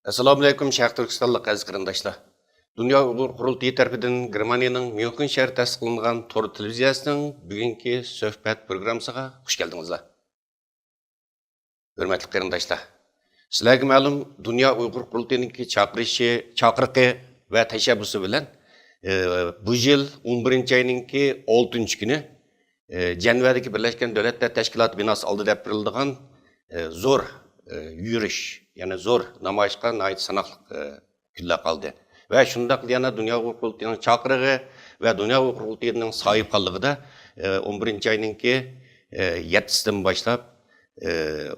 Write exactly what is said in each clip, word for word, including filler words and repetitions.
ئەسسالامۇئەلەيكۇم، شەرقىي تۈركىستانلىق ئەزىز قېرىنداشلار. دۇنيا ئۇيغۇر قۇرۇلتىيى تەرىپىدىن گېرمانىيەنىڭ ميۇنخېن شەھىرىدە تەسىس قىلىنغان تور تېلېۋىزىيەسىنىڭ بۈگۈنكى سۆھبەت پروگراممىسىغا خۇش كەلدىڭىزلەر. ھۆرمەتلىك قېرىنداشلار، سىلەرگە مەلۇم، دۇنيا ئۇيغۇر قۇرۇلتىيىنىڭكى چاقىرىشى، چاقىرىقى ۋە تەشەببۇسى بىلەن، ئى، بۇ يىل ئون بىرىنچى ئاينىڭكى ئالتىنچى كۈنى، ئى، جەنۋەدىكى بىرلەشكەن دۆلەتلەر تەشكىلاتى بىناسى ئالدىدا ئېلىپ بېرىلىدىغان، ئى، زور، ئى، يۈرۈش، يەنى زور نامايىشقا ناھايىتى ساناقلىق، ئى، كۈنلەر قالدى. ۋە شۇنداقلا يەنە دۇنيا ئۇيغۇر قۇرۇلتىيىنىڭ چاقىرىقى ۋە دۇنيا ئۇيغۇر قۇرۇلتىيىنىڭ ساھىبخانلىقىدا، ئى، ئون بىرىنچى ئاينىڭكى، ئى، يەتتىسىدىن باشلاپ، ئى،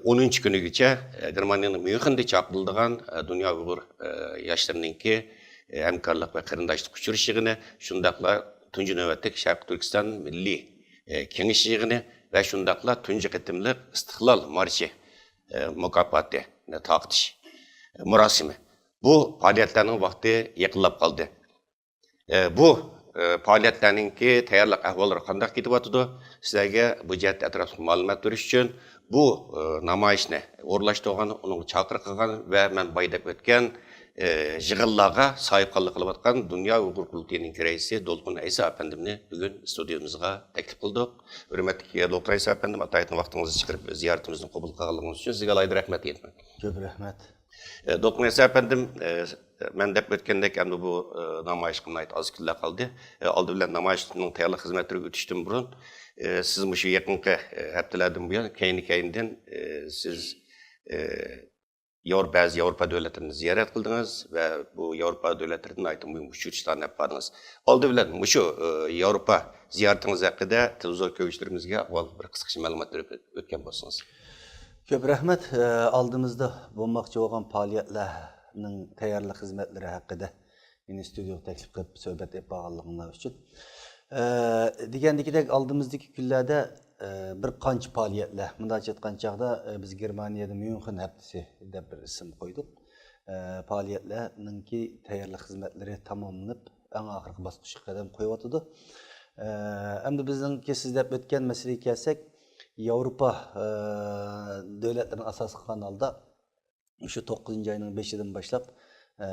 ئونىنچى كۈنىگىچە، ئى، گېرمانىيەنىڭ ميۇنخېندا چاقىرىلىدىغان، ئى، دۇنيا ئۇيغۇر، ئى، ياشلىرىنىڭكى، ئى، ھەمكارلىق ۋە قېرىنداشلىق ئۇچرىشىش يىغىنى، شۇنداقلا تۇنجى نۆۋەتلىك شەرقىي تۈركىستان مىللىي، ئى، كېڭىشى يىغىنى ۋە شۇنداقلا تۇنجى قېتىملىق ئىستىقلال مارشى، ئى، مۇكاپاتى، ئى، تارقىتىش مۇراسىمى. بۇ پائالىيەتلەرنىڭ ۋاقتى يېقىنلاپ قالدى. ئى، بۇ، ئى، پائالىيەتلەرنىڭكى تەييارلىق ئەھۋاللىرى قانداق كېتىۋاتىدۇ؟ سىلەرگە بۇ جەھەتتە ئەتراپلىق مەلۇمات بېرىش ئۈچۈن بۇ، ئى، نامايىشنى ئورۇنلاشتۇرغان، ئۇنىڭغا چاقىرىق قىلغان ۋە مەن بايا دەپ ئۆتكەن، ئى، يىغىنلارغا ساھىبخانلىق قىلىۋاتقان دۇنيا ئۇيغۇر قۇرۇلتىيىنىڭ رەئىسى دولقۇن ئەيسا ئەپەندىمنى بۈگۈن ئىستۇدىيىمىزغا تەكلىپ قىلدۇق. ھۆرمەتلىك دولقۇن ئەيسا ئەپەندىم، ئاتايىتىن ۋاقتىڭىزنى چىقىرىپ زىيارىتىمىزنى قوبۇل قىلغانلىقىڭىز ئۈچۈن سىزگە ئالاھىدە رەھمەت ئېيتىمەن. كۆپ رەھمەت. ئە، دولقۇن ئەيسا ئەپەندىم، ئە، مەن دەپ ئۆتكەندەك، ئەمدى بۇ، ئە، نامايىشقا ناھايىتى ئاز كۈنلەر قالدى. ئە، ئالدى بىلەن نامايىشنىڭ تەييارلىق خىزمەتلىرىگە ئۆتۈشتىن بۇرۇن، ئە، سىز مۇشۇ يېقىنقى، ئە، ھەپتىلەردىن بۇيان كەينى-كەينىدىن، ئە، سىز، ئە، ياۋرو-، بەزى ياۋروپا دۆلەتلىرىنى زىيارەت قىلدىڭىز ۋە بۇ ياۋروپا دۆلەتلىرىدىن ناھايىتى مۇھىم ئۇچرىشىشلارنى ئېلىپ باردىڭىز. ئالدى بىلەن مۇشۇ، ئە، ياۋروپا زىيارىتىڭىز ھەققىدە تېلېۋىزور كۆرگۈچىلىرىمىزگە ئاۋۋال بىر قىسقىچە مەلۇمات بېرىپ ئۆتكەن بولسىڭىز. كۆپ رەھمەت. ئە، ئالدىمىزدا بولماقچى بولغان پائالىيەتلەرنىڭ تەييارلىق خىزمەتلىرى ھەققىدە مېنى ئىستۇدىيوغا تەكلىپ قىلىپ سۆھبەت ئېلىپ بارغانلىقىڭلار ئۈچۈن. ئە، دېگەندىكىدەك، ئالدىمىزدىكى كۈنلەردە، ئە، بىر قانچە پائالىيەتلەر، مۇنداقچە ئېيتقان چاغدا، ئە، بىز گېرمانىيەدە ميۇنخېن ھەپتىسى دەپ بىر ئىسىم قويدۇق. ئە، پائالىيەتلەرنىڭكى تەييارلىق خىزمەتلىرى تاماملىنىپ، ئەڭ ئاخىرقى باسقۇچقا قەدەم قويۇۋاتىدۇ. ئە، ئەمدى بىزنىڭكى سىز دەپ ئۆتكەن مەسىلىگە كەلسەك، ياۋروپا، ئە، دۆلەتلىرىنى ئاساس قىلغان ھالدا، مۇشۇ توققۇزىنچى ئاينىڭ بېشىدىن باشلاپ، ئە،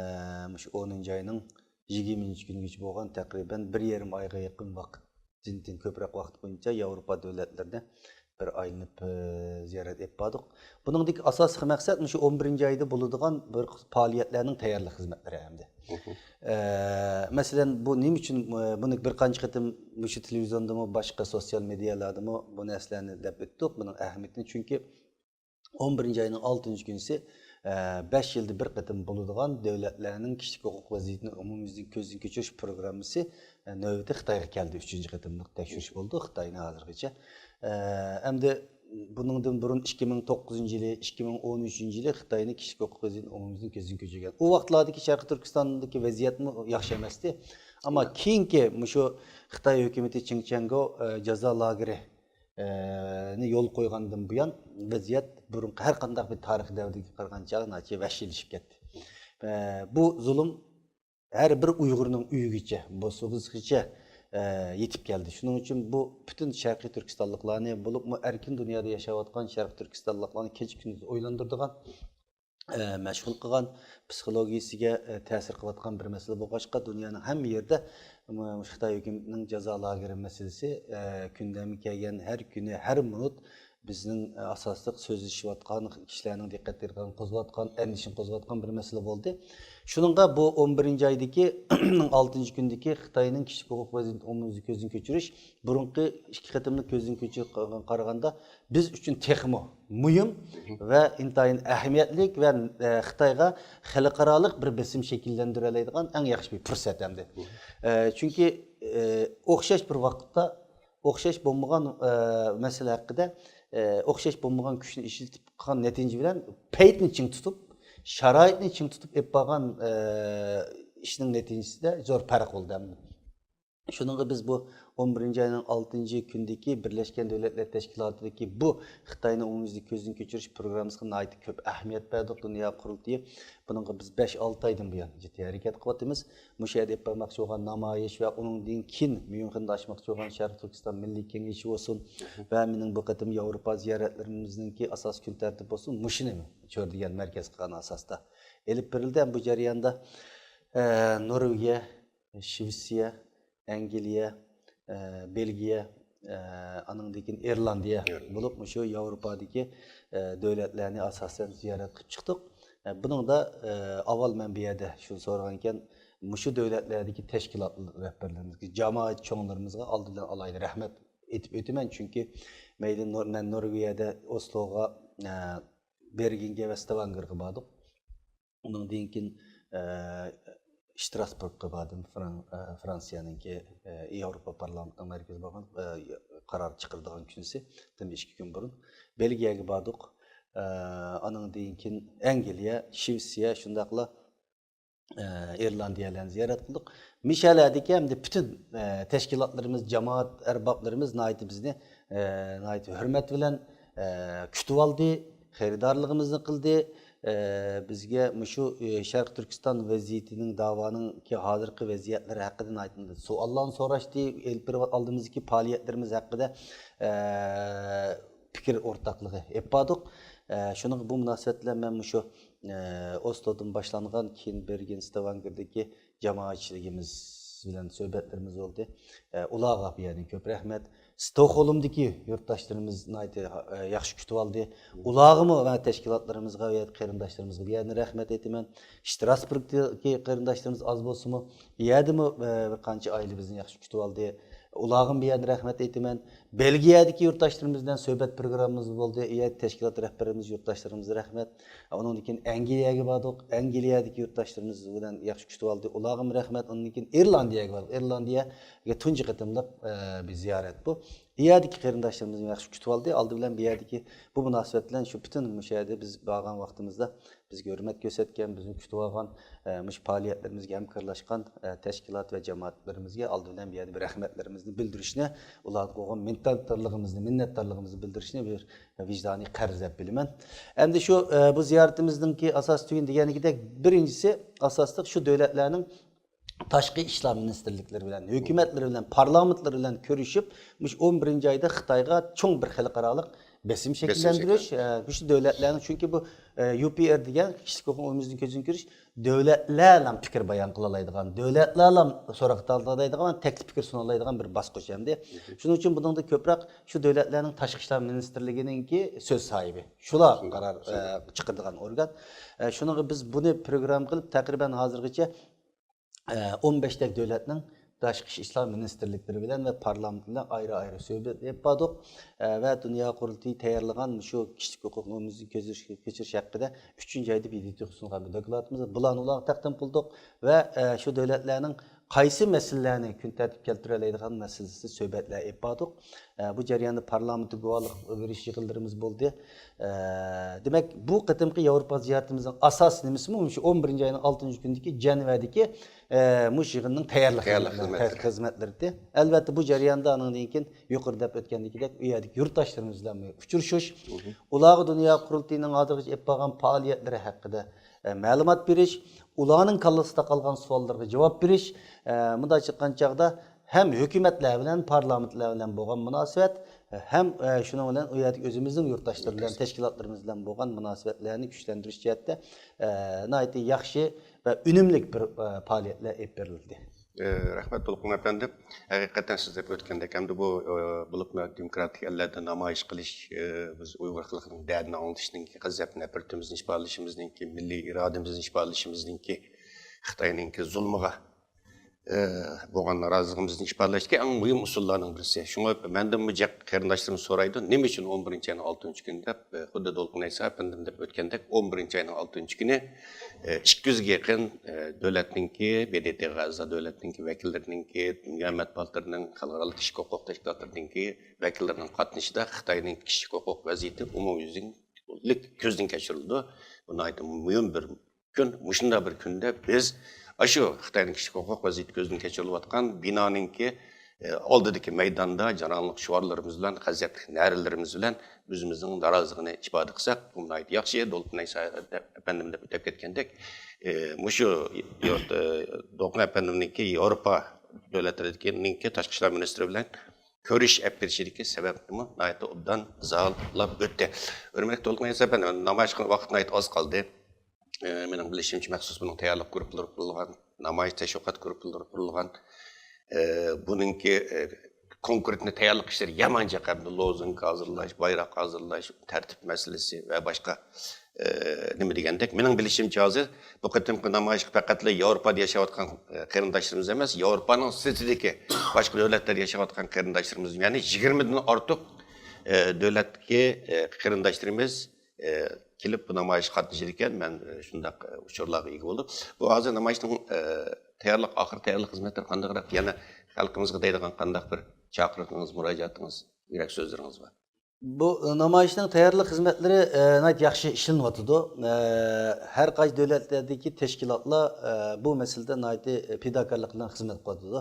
مۇشۇ ئونىنچى ئاينىڭ يىگىرمىنچى كۈنىگىچە بولغان تەقرىبەن بىر يېرىم ئايغا يېقىن ۋاقىت، زىنتىن كۆپرەك ۋاقىت بويىچە ياۋروپا دۆلەتلىرىنى بىر ئايلىنىپ، ئە، زىيارەت ئېلىپ باردۇق. بۇنىڭدىكى ئاساسلىق مەقسەت مۇشۇ ئون بىرىنچى ئايدا بولىدىغان بىر پائالىيەتلەرنىڭ تەييارلىق خىزمەتلىرى ئەمدى. ئە، مەسىلەن، بۇ نېمە ئۈچۈن، ئە، بۇنى بىر قانچە قېتىم مۇشۇ تېلېۋىزىيوندىمۇ، باشقا سوتسىيال مېدىيالاردا بۇ نەرسىلەرنى دەپ ئۆتتۇق، بۇنىڭ ئەھمىيىتىنى. چۈنكى ئون بىرىنچى ئاينىڭ ئالتىنچى كۈنىسى، ئە، بەش يىلدا بىر قېتىم بولىدىغان دۆلەتلەرنىڭ كىشىلىك ھوقۇق ۋەزىيىتىنى ئومۇميۈزلۈك كۆزدىن كەچۈرۈش پروگراممىسى، ئە، نۆۋىتى خىتايغا كەلدى. ئۈچىنچى قېتىملىق تەكشۈرۈش بولدى خىتاينى ھازىرغىچە. ئە، ئەمدى بۇنىڭدىن بۇرۇن ئىككى مىڭ توققۇزىنچى يىلى، ئىككى مىڭ ئون ئۈچىنچى يىلى خىتاينى كىشىلىك ھوقۇق ۋەزىيىتىنى ئومۇميۈزلۈك كۆزدىن كەچۈرگەن. ئۇ ۋاقىتلاردىكى شەرقىي تۈركىستاندىكى ۋەزىيەتمۇ ياخشى ئەمەستى. ئەمما كېيىنكى مۇشۇ خىتاي ھۆكۈمىتى چىڭچيەنگو، ئە، جازا لاگېرى، ئە، نى يولغا قويغاندىن بۇيان ۋەزىيەت بۇرۇنقى ھەر قانداق بىر تارىخىي دەۋردىكىگە قارىغاندا ناھايىتى ۋەھشىيلىشىپ كەتتى. ئە، بۇ زۇلۇم ھەر بىر ئۇيغۇرنىڭ ئۆيىگىچە، بوسۇغىسىغىچە، ئە، يېتىپ كەلدى. شۇنىڭ ئۈچۈن بۇ پۈتۈن شەرقىي تۈركىستانلىقلارنى، بولۇپمۇ ئەركىن دۇنيادا ياشاۋاتقان شەرقىي تۈركىستانلىقلارنى كېچە-كۈندۈز ئويلاندۇرىدىغان، ئە، مەشغۇل قىلغان، پسىخولوگىيىسىگە، ئە، تەسىر قىلىۋاتقان بىر مەسىلە بولغاچقا، دۇنيانىڭ ھەممە يېرىدە، م-، مۇشۇ خىتاي ھۆكۈمىتىنىڭ جازا لاگېرى مەسىلىسى، ئە، كۈندەمگە كەلگەن، ھەر كۈنى، ھەر مىنۇت بىزنىڭ، ئە، ئاساسلىق سۆزلىشىۋاتقان، كىشىلەرنىڭ دىققەت ئېتىبارىنى قوزغاۋاتقان، ئەندىشىنى قوزغاۋاتقان بىر مەسىلە بولدى. شۇنىڭغا بۇ ئون بىرىنچى ئايدىكى ئالتىنچى كۈندىكى خىتاينىڭ كىشىلىك ھوقۇق ۋەزىيىتىنى ئومۇميۈزلۈك كۆزدىن كەچۈرۈش، بۇرۇنقى ئىككى قېتىملىق كۆزدىن كەچۈرۈپ قارىغاندا، بىز ئۈچۈن تېخىمۇ مۇھىم ۋە ئىنتايىن ئەھمىيەتلىك ۋە، ئە، خىتايغا خەلقئارالىق بىر بېسىم شەكىللەندۈرەلەيدىغان ئەڭ ياخشى بىر پۇرسەت ئەمدى. ئە، چۈنكى، ئە، ئوخشاش بىر ۋاقىتتا ئوخشاش بولمىغان، ئە، مەسىلە ھەققىدە، ئە، ئوخشاش بولمىغان كۈچنى ئىشلىتىپ قىلغان نەتىجە بىلەن پەيتنى چىڭ تۇتۇپ، شارائىتنى چىڭ تۇتۇپ ئېلىپ بارغان، ئە، ئىشنىڭ نەتىجىسىدە زور پەرق بولدى ئەمدى. شۇنىڭغا بىز بۇ ئون بىرىنچى ئاينىڭ ئالتىنچى كۈنىدىكى بىرلەشكەن دۆلەتلەر تەشكىلاتىدىكى بۇ خىتاينى ئومۇميۈزلۈك كۆزدىن كەچۈرۈش پروگراممىسىغا ناھايىتى كۆپ ئەھمىيەت بەردۇق. دۇنيا قۇرۇلتىيى بۇنىڭغا بىز بەش ئالتە ئايدىن بۇيان جىددىي ھەرىكەت قىلىۋاتىمىز. مۇشۇ يەردە ئېلىپ بارماقچى بولغان نامايىش ۋە ئۇنىڭدىن كېيىن ميۇنخېندا ئاچماقچى بولغان شەرقىي تۈركىستان مىللىي كېڭىشى بولسۇن ۋە مېنىڭ بۇ قېتىم ياۋروپا زىيارەتلىرىمىزنىڭكى ئاساسىي كۈن تەرتىپى بولسۇن، مۇشۇنى چۆرىدىگەن مەركەز قىلغان ئاساستا ئېلىپ بېرىلدى. ھەم بۇ جەرياندا، ئە، نورۋېگىيە، شىۋېتسىيە، ئەنگلىيە، ئە، بېلگىيە، ئە، ئانىڭدىن كېيىن ئىرلاندىيە ئىرلاندىيە. بولۇپ، مۇشۇ ياۋروپادىكى، ئە، دۆلەتلەرنى ئاساسەن زىيارەت قىلىپ چىقتۇق. ئە، بۇنىڭدا، ئە، ئاۋۋال مەن بۇ يەردە شۇنى سورىغانىكەن، مۇشۇ دۆلەتلەردىكى تەشكىلات رەھبەرلىرىمىزگە، جامائەت چوڭلىرىمىزغا ئالدى بىلەن ئالاھىدە رەھمەت ئېيتىپ ئۆتىمەن. چۈنكى مەيلى نور-، مەن نورۋېگىيەدە ئوسلوغا، ئە، بېرگېنگە ۋە ستاۋانگېرغا باردۇق. ئۇنىڭدىن كېيىن، ئە، شتراسبۇرگقا باردىم، فران-، ئە، فرانسىيەنىڭكى، ئە، ياۋروپا پارلامېنتىنىڭ مەركىزى بولغان، ئە، قارار چىقىرىدىغان كۈنىسى، دېمەك، ئىككى كۈن بۇرۇن. بېلگىيەگە باردۇق. ئە، ئانىڭدىن كېيىن ئەنگلىيە، شىۋېتسىيە، شۇنداقلا، ئە، ئىرلاندىيەلەرنى زىيارەت قىلدۇق. مىشەلەردىكى ھەمدە پۈتۈن، ئە، تەشكىلاتلىرىمىز، جامائەت ئەربابلىرىمىز ناھايىتى بىزنى، ئە، ناھايىتى ھۆرمەت بىلەن، ئە، كۈتۈۋالدى، خېرىدارلىقىمىزنى قىلدى. ئە، بىزگە مۇشۇ، ئە، شەرقىي تۈركىستان ۋەزىيىتىنىڭ، داۋانىڭكى ھازىرقى ۋەزىيەتلىرى ھەققىدە ناھايىتى سوئاللارنى سوراشتى، ئېلىپ بېرىۋاتقان ئالدىمىزدىكى پائالىيەتلىرىمىز ھەققىدە، ئە، پىكىر ئورتاقلىقى ئېلىپ باردۇق. ئە، شۇنىڭغا بۇ مۇناسىۋەت بىلەن مەن مۇشۇ، ئە، ئوسلودىن باشلانغان، كېيىن بېرگېن، ستاۋانگېردىكى جامائەتچىلىكىمىز بىلەن سۆھبەتلىرىمىز بولدى. ئە، ئۇلارغا بۇ يەردىن كۆپ رەھمەت. ستوكھولمدىكى يۇرتداشلىرىمىز ناھايىتى، ئە، ياخشى كۈتۈۋالدى. ئۇلارغىمۇ ۋە تەشكىلاتلىرىمىزغا ۋە قېرىنداشلىرىمىزغا بۇ يەردىن رەھمەت ئېيتىمەن. شتراسبۇرگدىكى قېرىنداشلىرىمىز ئاز بولسىمۇ، بۇ يەردىمۇ، ئە، بىر قانچە ئائىلە بىزنى ياخشى كۈتۈۋالدى. ئۇلارغىمۇ بۇ يەردىن رەھمەت ئېيتىمەن. بېلگىيەدىكى يۇرتداشلىرىمىز بىلەن سۆھبەت پروگراممىمىز بولدى. ئۇ يەردە تەشكىلات رەھبەرلىرىمىز، يۇرتداشلىرىمىزغا رەھمەت. ئۇنىڭدىن كېيىن ئەنگلىيەگە باردۇق. ئەنگلىيەدىكى يۇرتداشلىرىمىز بىلەن ياخشى كۈتۈۋالدى. ئۇلارغىمۇ رەھمەت. ئۇنىڭدىن كېيىن ئىرلاندىيەگە باردۇق. ئىرلاندىيەگە تۇنجى قېتىملىق، ئە، بىر زىيارەت بۇ. ئۇ يەردىكى قېرىنداشلىرىمىزنى ياخشى كۈتۈۋالدى. ئالدى بىلەن بۇ يەردىكى بۇ مۇناسىۋەت بىلەن شۇ پۈتۈن مۇشۇ يەردە بىز بارغان ۋاقتىمىزدا بىزگە ھۆرمەت كۆرسەتكەن، بىزنى كۈتۈۋالغان، ئە، مۇشۇ پائالىيەتلىرىمىزگە ھەمكارلاشقان، ئە، تەشكىلات ۋە جامائەتلىرىمىزگە ئالدى بىلەن بۇ يەردە بىر رەھمەتلىرىمىزنى بىلدۈرۈشنى، ئۇلارغا بولغان مىننەتدارلىقىمىزنى، مىننەتدارلىقىمىزنى بىلدۈرۈشنى بىر ۋىجدانىي قەرز دەپ بىلىمەن. ئەمدى شۇ، ئە، بۇ زىيارىتىمىزنىڭكى ئاساسىي تۈگۈن دېگەنلىكىدەك، بىرىنچىسى، ئاساسلىق شۇ دۆلەتلەرنىڭ تاشقى ئىشلار مىنىستىرلىكلىرى بىلەن، ھۆكۈمەتلىرى بىلەن، پارلامېنتلىرى بىلەن كۆرۈشۈپ، مۇشۇ ئون بىرىنچى ئايدا خىتايغا چوڭ بىر خەلقئارالىق بېسىم بېسىم شەكىللەندۈرۈش، شەكىللەندۈرۈش. ئە، مۇشۇ دۆلەتلەرنىڭ، چۈنكى بۇ، ئە، يۇ پى ئېر دېگەن كىشىلىك ھوقۇق ئومۇميۈزىدىن كۆزدىن كۆرۈش، دۆلەتلەرلا پىكىر بايان قىلالايدىغان، دۆلەتلەرلا سوراق تارتالايدىغان، تەكلىپ پىكىر سۇنالايدىغان بىر باسقۇچ ئەمدى. شۇنىڭ ئۈچۈن بۇنىڭدا كۆپرەك شۇ دۆلەتلەرنىڭ تاشقى ئىشلار مىنىستىرلىكىنىڭكى سۆز ساھىبى. شۇلار شۇنداق، قارار، شۇنداق. ئە، چىقىرىدىغان ئورگان. ئە، شۇنىڭغا بىز بۇنى پروگرامما قىلىپ، تەقرىبەن ھازىرغىچە ئون بەشتەك دۆلەتنىڭ تاشقى ئىشلار مىنىستىرلىكلىرى بىلەن ۋە پارلامېنت بىلەن ئايرى-ئايرى سۆھبەت ئېلىپ باردۇق. ۋە دۇنيا قۇرۇلتىيى تەييارلىغان مۇشۇ كىشىلىك ھوقۇق ئومۇميۈزىدىن كۆزىتىش، كەچۈرۈش ھەققىدە ئۈچىنچى ئايدا بىدىتى سۇنغان بىر دوكلاتىمىز بار. بۇلارنى ئۇلارغا تەقدىم قىلدۇق ۋە، ئە، شۇ دۆلەتلەرنىڭ قايسى مەسىلىلەرنى كۈن تەرتىپكە كەلتۈرەلەيدىغان مەسىلىسىدە سۆھبەتلەر ئېلىپ باردۇق. ئە، بۇ جەرياندا پارلامېنتتا گۇۋاھلىق بېرىش يىغىنلىرىمىز بولدى. ئە، دېمەك، بۇ قېتىمقى ياۋروپا زىيارىتىمىزنىڭ ئاساسىي نېمىسىمۇ مۇشۇ ئون بىرىنچى ئاينىڭ ئالتىنچى كۈنىدىكى جەنۋەدىكى، ئە، مۇشۇ يىغىننىڭ تەييارلىق تەييارلىق خىزمەتلىرى، خىزمەتلىرى. خىزمەتلىرى. ئەلۋەتتە، بۇ جەرياندا ئانىڭدىن كېيىن يۇقىرىدا دەپ ئۆتكەندىكىدەك، ئۇ يەردىكى يۇرتداشلىرىمىز بىلەن ئۇچرىشىش، ئۇلارغا دۇنيا قۇرۇلتىيىنىڭ ھازىرغىچە ئېلىپ بارغان پائالىيەتلىرى ھەققىدە، ئە، مەلۇمات بېرىش، ئۇلارنىڭ كاللىسىدا قالغان سوئاللارغا جاۋاب بېرىش، ئە، مۇنداق ئېيتقان چاغدا، ھەم ھۆكۈمەتلەر بىلەن، پارلامېنتلار بىلەن بولغان مۇناسىۋەت، ھەم، ئە، شۇنىڭ بىلەن ئۇ يەردىكى ئۆزىمىزنىڭ يۇرتداشلىرى بىلەن، تەشكىلاتلىرىمىز بىلەن بولغان مۇناسىۋەتلەرنى كۈچلەندۈرۈش جەھەتتە، ئە، ناھايىتى ياخشى ۋە ئۈنۈملۈك بىر، ئە، پائالىيەتلەر ئېلىپ بېرىلدى. ئە، رەھمەت، دولقۇن ئەپەندى. ھەقىقەتەن سىز دەپ ئۆتكەندەك، ئەمدى بۇ، ئە، بولۇپمۇ دېموكراتىك ئەللەردە نامايىش قىلىش، ئە، بىز ئۇيغۇر خەلقىنىڭ دەردىنى ئاڭلىتىشنىڭكى، غەزەپ، نەپرىتىمىزنى ئىپادىلىشىمىزنىڭكى، مىللىي ئىرادىمىزنى ئىپادىلىشىمىزنىڭكى، خىتاينىڭكى زۇلمىغا ئە، بولغان نارازىلىقىمىزنى ئىپادىلەشتىكى ئەڭ مۇھىم ئۇسۇللارنىڭ بىرسى. شۇڭا مەندىنمۇ جىق قېرىنداشلىرىم سورايدۇ، نېمە ئۈچۈن ئون بىرىنچى ئاينىڭ ئالتىنچى كۈنى دەپ، ئە، خۇددى دولقۇن ئەيسا ئەپەندىم دەپ ئۆتكەندەك، ئون بىرىنچى ئاينىڭ ئالتىنچى كۈنى، ئە، ئىككى يۈزگە يېقىن، ئە، دۆلەتنىڭكى، ب د ت غا ئەزا دۆلەتنىڭكى ۋەكىللىرىنىڭكى، دۇنيا مەتبۇئاتلىرىنىڭ، خەلقئارالىق كىشىلىك ھوقۇق تەشكىلاتلىرىنىڭكى ۋەكىللىرىنىڭ قاتنىشىشىدا خىتاينىڭ كىشىلىك ھوقۇق ۋەزىيىتى ئومۇميۈزلۈك كۆزدىن كەچۈرۈلىدۇ. بۇ ناھايىتى مۇھىم بىر كۈن، مۇشۇنداق بىر كۈندە بىز ئاشۇ خىتاينىڭ كىشىلىك ھوقۇق ۋەزىيىتى كۆزدىن كەچۈرۈلۈۋاتقان بىنانىڭكى، ئالدىدىكى مەيداندا جاراڭلىق شوئارلىرىمىز بىلەن، غەزەپلىك نەرىلىرىمىز بىلەن ئۆزىمىزنىڭ نارازىلىقىنى ئىپادە قىلساق، بۇ ناھايىتى ياخشى. دولقۇن ئەپەندىم دەپ ئۆتۈپ كەتكەندەك، ئى، مۇشۇ يۇرت، ئى، دولقۇن ئەپەندىمنىڭكى ياۋروپا دۆلەتلىرىنىڭكى تاشقى ئىشلار مىنىستىرى بىلەن كۆرۈش ئەپ بېرىشىدىكى سەۋەبنىمۇ ناھايىتى ئوبدان ئىزاھلاپ ئۆتتى. ھۆرمەتلىك دولقۇن ئەپەندىم، نامايىش قىلغان ۋاقىت ناھايىتى ئاز قالدى. ئى، مېنىڭ بىلىشىمچە، مەخسۇس بۇنىڭ تەييارلىق گۇرۇپپىلىرى قۇرۇلغان، نامايىش تەشۋىقات گۇرۇپپىلىرى قۇرۇلغان. ئى، بۇنىڭكى، ئى، كونكرېتنى تەييارلىق ئىشلىرى يامان جىق، ھەمدە لوزۇنكا ھازىرلاش، بايراق ھازىرلاش، تەرتىپ مەسىلىسى ۋە باشقا، ئى، نېمە دېگەندەك. مېنىڭ بىلىشىمچە، ھازىر بۇ قېتىمقى نامايىشقا پەقەتلا ياۋروپادا ياشاۋاتقان، ئى، قېرىنداشلىرىمىز ئەمەس، ياۋروپانىڭ سىرتىدىكى باشقا دۆلەتلەردە ياشاۋاتقان قېرىنداشلىرىمىز، يەنى يىگىرمىدىن ئارتۇق، ئى، دۆلەتتىكى، ئى، قېرىنداشلىرىمىز ئى، كېلىپ بۇ نامايىشقا قاتنىشىدىكەن. مەن، ئى، شۇنداق، ئى، ئۇچۇرلارغا ئىگە بولدۇم. بۇ ھازىر نامايىشنىڭ، ئى، تەييارلىق، ئاخىرقى تەييارلىق خىزمەتلىرى قانداقراق؟ يەنە خەلقىمىزگە دەيدىغان قانداق بىر چاقىرىقىڭىز، مۇراجىئاتىڭىز، يۈرەك سۆزلىرىڭىز بار؟ بۇ، ئى، نامايىشنىڭ تەييارلىق خىزمەتلىرى، ئى، ناھايىتى ياخشى ئىشلىنىۋاتىدۇ. ئى، ھەر قايسى دۆلەتلەردىكى تەشكىلاتلار، ئى، بۇ مەسىلىدە ناھايىتى، ئى، پىداكارلىق بىلەن خىزمەت قىلىۋاتىدۇ.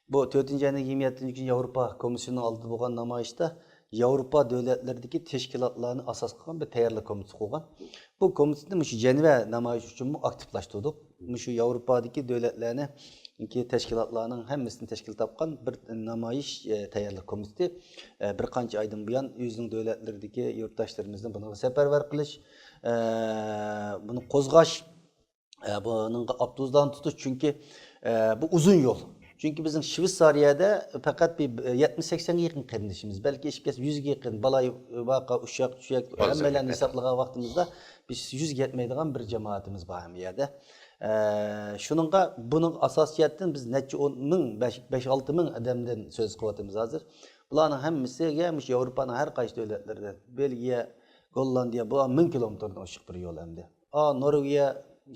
بۇ تۆتىنچى ئاينىڭ يىگىرمە يەتتىنچى كۈنى ياۋروپا كومىسسىيىنىڭ ئالدىدا بولغان نامايىشتا ياۋروپا دۆلەتلىرىدىكى تەشكىلاتلارنى ئاساس قىلغان بىر تەييارلىق كومىتېتى قۇرغان. بۇ كومىتېتنى مۇشۇ جەنۋە نامايىشى ئۈچۈنمۇ ئاكتىپلاشتۇردۇق. مۇشۇ ياۋروپادىكى دۆلەتلەرنىڭكى تەشكىلاتلارنىڭ ھەممىسىنى تەشكىل تاپقان بىر نامايىش، ئە، تەييارلىق كومىتېتى، ئە، بىر قانچە ئايدىن بۇيان ئۆزىنىڭ دۆلەتلىرىدىكى يۇرتداشلىرىمىزنى بۇنىڭغا سەپەرۋەر قىلىش، ئە، بۇنى قوزغاش، ئە، بۇنىڭغا ئاپتوبۇسلارنى تۇتۇش، چۈنكى، ئە، بۇ ئۇزۇن يول. چۈنكى بىزنىڭ شۋېتسارىيەدە پەقەت بىر، ئە، يەتمىش سەكسەنگە يېقىن قېرىندىشىمىز، بەلكى ئېشىپ كەتسە يۈزگە يېقىن بالا، ۋاقا، ئۇششاق، چۈششەك، ھەممەيلەننى ھېسابلىغان ۋاقتىمىزدا بىز يۈزگە يەتمەيدىغان بىر جامائىتىمىز بار ھەممە يەردە. ئە، شۇنىڭغا بۇنىڭ ئاساسىي جەھەتتىن بىز نەچچە ئون مىڭ، بەش، بەش، ئالتە مىڭ ئادەمدىن سۆز قىلىۋاتىمىز ھازىر. بۇلارنىڭ ھەممىسىگە مۇشۇ ياۋروپانىڭ ھەر قايسى دۆلەتلىرىدە، بېلگىيە، گوللاندىيە، بۇ مىڭ كىلومېتىردىن ئوشۇق بىر يول ئەمدى. ئا، نورۋېگىيە،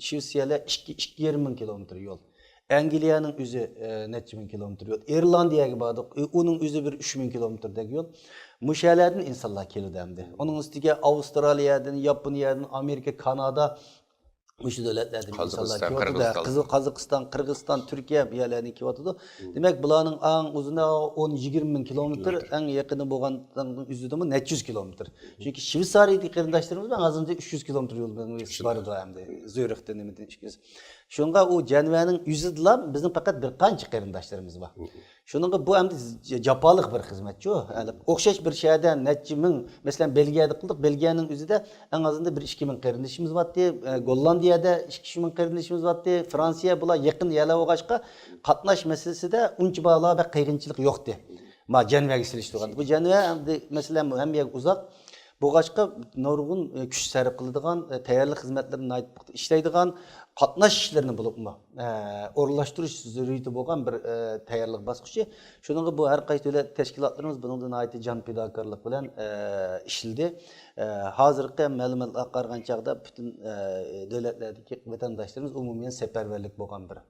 شىۋېتسىيەلەر ئىككى، ئىككى يېرىم مىڭ كىلومېتىر يول. ئەنگلىيەنىڭ ئۆزى، ئە، نەچچە مىڭ كىلومېتىر يول. ئىرلاندىيەگە باردۇق، ئۇ-، ئۇنىڭ ئۆزى بىر ئۈچ مىڭ كىلومېتىردەك يول. مۇشۇ يەرلەردىن ئىنسانلار كېلىدۇ ئەمدى. ئۇنىڭ ئۈستىگە ئاۋسترالىيەدىن، ياپونىيەدىن، ئامېرىكا، كانادا، مۇشۇ دۆلەتلەردىن ئىنسانلار قازاقىستان، كېلىۋاتىدۇ. قىرغىزىستان. قىزىل-، قازاقىستان، قىرغىزىستان، تۈركىيە بۇ يەرلەردىن كېلىۋاتىدۇ. دېمەك، بۇلارنىڭ ئەڭ ئۇزۇنى ئون، يىگىرمە مىڭ كىلومېتىر، ئەڭ يېقىنى بولغان ئۆزىدىمۇ نەچچە يۈز كىلومېتىر. چۈنكى شۋېتسارىيەدىكى قېرىنداشلىرىمىز بىلەن ھازىرچە ئۈچ يۈز كىلومېتىر يول بارىدۇ ئەمدى. زۈرىختىن نېمىدىن ئىككى يۈز. شۇنىڭغا ئۇ جەنۋەنىڭ ئۆزىدىلا بىزنىڭ پەقەت بىر قانچە قېرىنداشلىرىمىز بار. شۇنىڭغا بۇ ئەمدى ج-، جاپالىق بىر خىزمەتچۇ. ھەم ئوخشاش بىر شەھەردە نەچچە مىڭ، مەسىلەن، بېلگىيەدە قىلدۇق. بېلگىيەنىڭ ئۆزىدە ئەڭ ئازىندا بىر ئىككى مىڭ قېرىندىشىمىز بارتتى. ئە، گوللاندىيەدە ئىككى ئۈچ مىڭ قېرىندىشىمىز بارتتى. فرانسىيە، بۇلار يېقىن يەرلەر بولغاچقا، قاتناش مەسىلىسىدە ئۇنچە بالا بەك قىيىنچىلىق يوقتى. ما جەنۋەگە سېلىشتۇرغاندا. بۇ جەنۋە ئەمدى، مەسىلەن، ھەممە يەرگە ئۇزاق. بولغاچقا نۇرغۇن، ئە، كۈچ سەرپ قىلىدىغان، ئە، تەييارلىق خىزمەتلىرىنى ناھايىتى پۇختا ئىشلەيدىغان، قاتناش ئىشلىرىنى بولۇپمۇ، ئە، ئورۇنلاشتۇرۇش زۆرۈرىيىتى بولغان بىر، ئە، تەييارلىق باسقۇچى. شۇنىڭغا بۇ ھەر قايسى دۆلەت تەشكىلاتلىرىمىز بۇنىڭدا ناھايىتى جان پىداكارلىق بىلەن، ئە، ئىشلىدى. ئە، ھازىرقى مەلۇماتلارغا قارىغان چاغدا پۈتۈن، ئە، دۆلەتلەردىكى ۋەتەنداشلىرىمىز ئومۇمەن سەپەرۋەرلىك بولغان بىر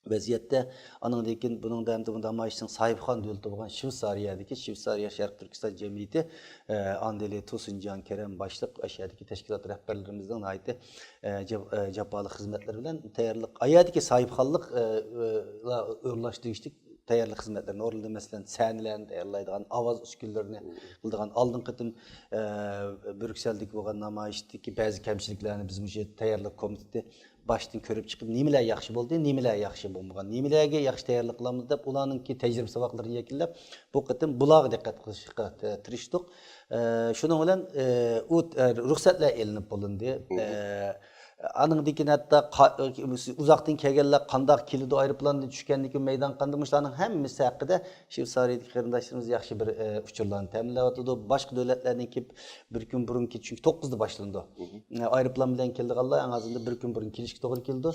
ۋەزىيەتتە. ئانىڭدىن كېيىن بۇنىڭدا ئەمدى بۇ نامايىشنىڭ ساھىبخان دۆلىتى بولغان شۋېتسارىيەدىكى شۋېتسارىيە شەرقىي تۈركىستان جەمئىيىتى، ئە، ئاندىلى توسۇنجان كېرەم باشلىق ئاشۇ يەردىكى تەشكىلات رەھبەرلىرىمىزنىڭ ناھايىتى، ئە، جاپ-، ئە، جاپالىق خىزمەتلىرى بىلەن تەييارلىق، ئايەردىكى ساھىبخانلىق، ئە، ئە، ئورۇنلاشتۇرۇشلۇق تەييارلىق خىزمەتلىرىنى ئورۇندىدى. مەسىلەن، سەھنىلەرنى تەييارلايدىغان، ئاۋاز ئۈسكۈنىلىرىنى قىلىدىغان. ئالدىنقى قېتىم، ئە، بريۇكسېلدىكى بولغان نامايىشتىكى بەزى كەمچىلىكلەرنى بىز مۇشۇ تەييارلىق كومىتېتى باشتىن كۆرۈپ چىقىپ، نېمىلەر ياخشى بولدى، نېمىلەر ياخشى بولمىغان، نېمىلەرگە ياخشى تەييارلىق قىلامىز دەپ، ئۇلارنىڭكى تەجرىبە ساۋاقلىرىنى يەكۈنلەپ، بۇ قېتىم بۇلارغا دىققەت قىلىشقا، ئە، تىرىشتۇق. ئە، شۇنىڭ بىلەن، ئە، ئۇ، ئە، رۇخسەتلەر ئېلىنىپ بولۇندى. ئە، ئانىڭدىن كېيىن ھەتتا قا-، ئۇزاقتىن كەلگەنلەر قانداق كېلىدۇ، ئايروپىلاندىن چۈشكەندىن كېيىن مەيدان قانداق، مۇشۇلارنىڭ ھەممىسى ھەققىدە شۋېتسارىيەدىكى قېرىنداشلىرىمىز ياخشى بىر، ئە، ئۇچۇرلارنى تەمىنلەۋاتىدۇ. باشقا دۆلەتلەردىن كېلىپ بىر كۈن بۇرۇن كېلىپ، چۈنكى توققۇزدا باشلىنىدۇ. ئە، ئايروپىلان بىلەن كېلىدىغانلار ئەڭ ئازىندا بىر كۈن بۇرۇن كېلىشكە توغرا كېلىدۇ.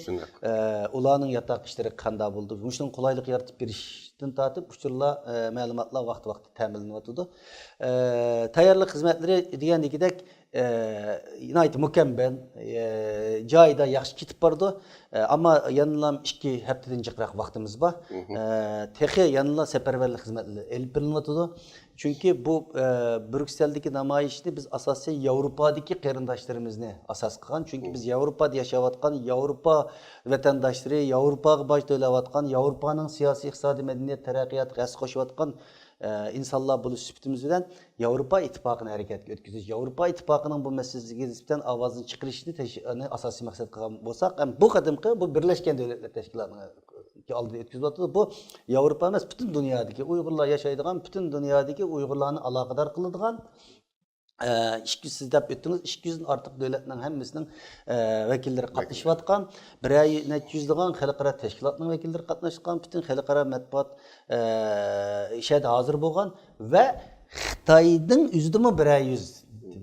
ئە، ئۇلارنىڭ ياتاق ئىشلىرى قانداق بولىدۇ؟ مۇشۇنىڭ قولايلىق يارىتىپ بېرىشتىن تارتىپ ئۇچۇرلار، ئە، مەلۇماتلار ۋاقتى-ۋاقتىدا تەمىنلىنىۋاتىدۇ. ئە، تەييارلىق خىزمەتلىرى دېگەندىكىدەك، ئە، ناھايىتى مۇكەممەل، ئە، جايىدا ياخشى كېتىپ بارىدۇ. ئە، ئەمما يەنىلا ئىككى ھەپتىدىن جىقراق ۋاقتىمىز بار. ئە، تېخى يەنىلا سەپەرۋەرلىك خىزمەتلىرى ئېلىپ بېرىلىۋاتىدۇ. چۈنكى بۇ، ئە، بريۇكسېلدىكى نامايىشنى بىز ئاساسەن ياۋروپادىكى قېرىنداشلىرىمىزنى ئاساس قىلغان. چۈنكى بىز ياۋروپادا ياشاۋاتقان ياۋروپا ۋەتەنداشلىرى، ياۋروپاغا باج تۆلەۋاتقان، ياۋروپانىڭ سىياسىي، ئىقتىسادىي، مەدەنىيەت تەرەققىياتىغا ھەسسە قوشۇۋاتقان، ئە، ئىنسانلار بولۇش سۈپىتىمىز بىلەن ياۋروپا ئىتتىپاقىنى ھەرىكەتكە ئۆتكۈزۈش، ياۋروپا ئىتتىپاقىنىڭ بۇ مەسىلىگە نىسبەتەن ئاۋازىنى چىقىرىشنى تەش-، ئاساسىي مەقسەت قىلغان بولساق، ھەم بۇ قېتىمقى بۇ بىرلەشكەن دۆلەتلەر تەشكىلاتىنىڭ ئالدىدا ئۆتكۈزۈۋاتىدۇ. بۇ ياۋروپا ئەمەس، پۈتۈن دۇنيادىكى ئۇيغۇرلار ياشايدىغان، پۈتۈن دۇنيادىكى ئۇيغۇرلارنى ئالاقىدار قىلىدىغان، ئە، ئىككى يۈز، سىز دەپ ئۆتتىڭىز، ئىككى يۈزدىن ئارتۇق دۆلەتنىڭ ھەممىسىنىڭ، ئە، ۋەكىللىرى قاتنىشىۋاتقان، بىرەر نەچچە يۈزلىغان خەلقئارا تەشكىلاتنىڭ ۋەكىللىرى قاتناشقان، پۈتۈن خەلقئارا مەتبۇئات، ئە، شەھەردە ھازىر بولغان ۋە خىتاينىڭ ئۆزىدىمۇ بىرەر يۈز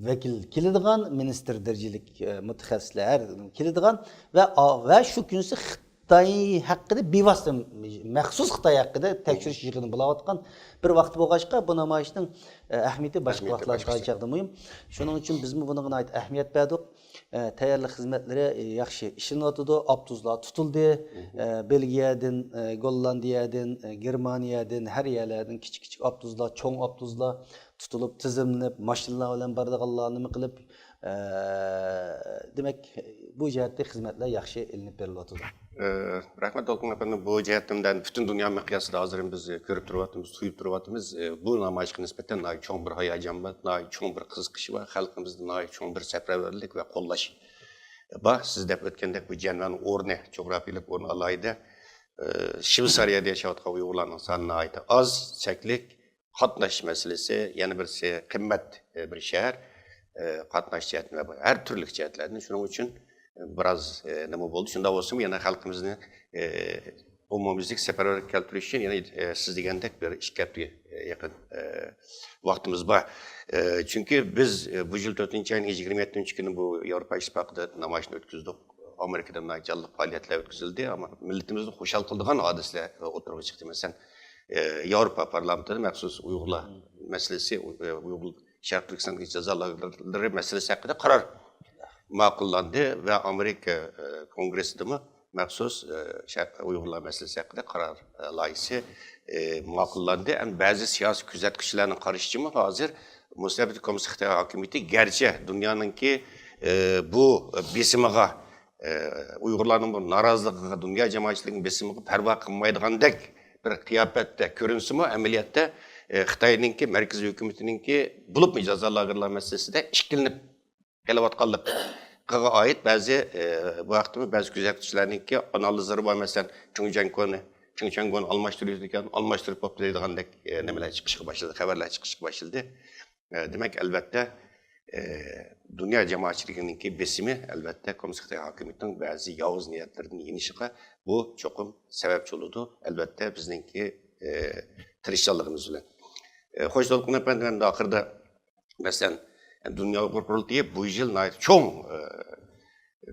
ۋەكىل كېلىدىغان، مىنىستىر دەرىجىلىك، ئە، مۇتەخەسسىسلەر كېلىدىغان ۋە، ۋە شۇ كۈنسى خىتاي ھەققىدە بىۋاسىتە، مەخسۇس خىتاي ھەققىدە تەكشۈرۈش يىغىنى بولاۋاتقان بىر ۋاقىت بولغاچقا، بۇ نامايىشنىڭ، ئە، ئەھمىيىتى باشقا ۋاقىتلاردا چاغدا مۇھىم. شۇنىڭ ئۈچۈن بىزمۇ بۇنىڭغا ناھايىتى ئەھمىيەت بەردۇق. ئە، تەييارلىق خىزمەتلىرى، ئە، ياخشى ئىشلىنىۋاتىدۇ. ئاپتوبۇسلار تۇتۇلدى. ئە، بېلگىيەدىن، ئە، گوللاندىيەدىن، ئە، گېرمانىيەدىن، ھەر يەرلەردىن كىچىك كىچىك ئاپتوبۇسلار، چوڭ ئاپتوبۇسلار تۇتۇلۇپ، تىزىملىنىپ، ماشىنىلار بىلەن بارىدىغانلار نېمە قىلىپ، ئە، دېمەك، بۇ جەھەتتە خىزمەتلەر ياخشى ئېلىنىپ بېرىلىۋاتىدۇ. ئە، رەھمەت، دولقۇن ئەپەندى. بۇ جەھەتتىن پۈتۈن دۇنيا مىقياسىدا ھازىر بىز كۆرۈپ تۇرۇۋاتىمىز، تۇيۇپ تۇرۇۋاتىمىز. ئە، بۇ نامايىشقا نىسبەتەن ناھايىتى چوڭ بىر ھاياجان بار، ناھايىتى چوڭ بىر قىزىقىش بار، خەلقىمىزدە ناھايىتى چوڭ بىر سەپەرۋەرلىك ۋە قوللاش بار. سىز دەپ ئۆتكەندەك، بۇ جەنۋەنىڭ ئورنى، جۇغراپىيەلىك ئورنى ئالاھىدە. ئە، شۋېتسارىيەدە ياشاۋاتقان ئۇيغۇرلارنىڭ سانى ناھايىتى ئاز، چەكلىك. قاتناش مەسىلىسى، يەنە بىرسى قىممەت، ئە، بىر شەھەر. ئە، قاتناش جەھەتتىن ۋە ھەر تۈرلۈك جەھەتلەردىن. شۇنىڭ ئۈچۈن، ئە، بىراز، ئە، نېمە بولدى. شۇنداق بولسىمۇ، يەنە خەلقىمىزنى، ئە، ئومۇميۈزلۈك سەپەرۋەرلىككە كەلتۈرۈش ئۈچۈن يەنە، ئە، سىز دېگەندەك بىر ئىككى ھەپتىگە، ئە، يېقىن، ئە، ۋاقتىمىز بار. ئە، چۈنكى بىز، ئە، بۇ يىل تۆتىنچى ئاينىڭ يىگىرمە يەتتىنچى كۈنى بۇ ياۋروپا ئىتتىپاقىدا نامايىشنى ئۆتكۈزدۇق. ئامېرىكىدا ناھايىتى جانلىق پائالىيەتلەر ئۆتكۈزۈلدى، ئەمما مىللىتىمىزنى خۇشال قىلىدىغان ھادىسىلەر ئوتتۇرىغا چىقتى. مەسىلەن، ئى، ياۋروپا پارلامېنتىدا مەخسۇس ئۇيغۇرلار مەسىلىسى، ئۇ-، ئى، ئۇيغۇر شەرقىي تۈركىستاندىكى جازا لاگېرلىرى مەسىلىسى ھەققىدە قارار ماقۇللاندى ۋە ئامېرىكا، ئى، كونگرېسسىدىمۇ مەخسۇس، ئى، شەرق-، ئۇيغۇرلار مەسىلىسى ھەققىدە قارار، ئى، لايىھىسى، ئى، ماقۇللاندى. ئەمما بەزى سىياسىي كۆزەتكۈچىلەرنىڭ قارىشىچىمۇ، ھازىر مۇستەبىت كوممۇنىست خىتاي ھاكىمىيىتى گەرچە دۇنيانىڭكى، ئى، بۇ بېسىمىغا، ئى، ئۇيغۇرلارنىڭ بۇ نارازىلىقىغا، دۇنيا جامائەتچىلىكىنىڭ بېسىمىغا پەرۋا قىلمايدىغاندەك بىر قىياپەتتە كۆرۈنسىمۇ، ئەمەلىيەتتە، ئى، خىتاينىڭكى مەركىزىي ھۆكۈمىتىنىڭكى، بولۇپمۇ جازا لاگېرلار مەسىلىسىدە ئىككىلىنىپ قېلىۋاتقانلىقىغا ئائىت بەزى، ئى، بۇ ھەقتىمۇ بەزى كۆزەتكۈچىلەرنىڭكى ئانالىزلىرى بار. مەسىلەن، چېڭ جياڭگوننى، چېڭ جياڭگوننى ئالماشتۇرۇۋېتىدىكەن، ئالماشتۇرۇپ بوپتۇ دەيدىغاندەك، ئى، نېمىلەر چىقىشقا باشلىدى، خەۋەرلەر چىقىشقا باشلىدى. ئە، دېمەك، ئەلۋەتتە، ئە، دۇنيا جامائەتچىلىكىنىڭكى بېسىمى، ئەلۋەتتە، كوممۇنىست خىتاي ھاكىمىيىتىنىڭ بەزى ياۋۇز نىيەتلىرىدىن يېنىشىغا بۇ چوقۇم سەۋەبچى بولىدۇ. ئەلۋەتتە، بىزنىڭكى، ئە، تىرىشچانلىقىمىز بىلەن. ئە، خوش، دولقۇن ئەپەندى، ئەمدى ئاخىرىدا، مەسىلەن، دۇنيا ئۇيغۇر قۇرۇلتىيى بۇ يىل ناھايىتى چوڭ، ئە،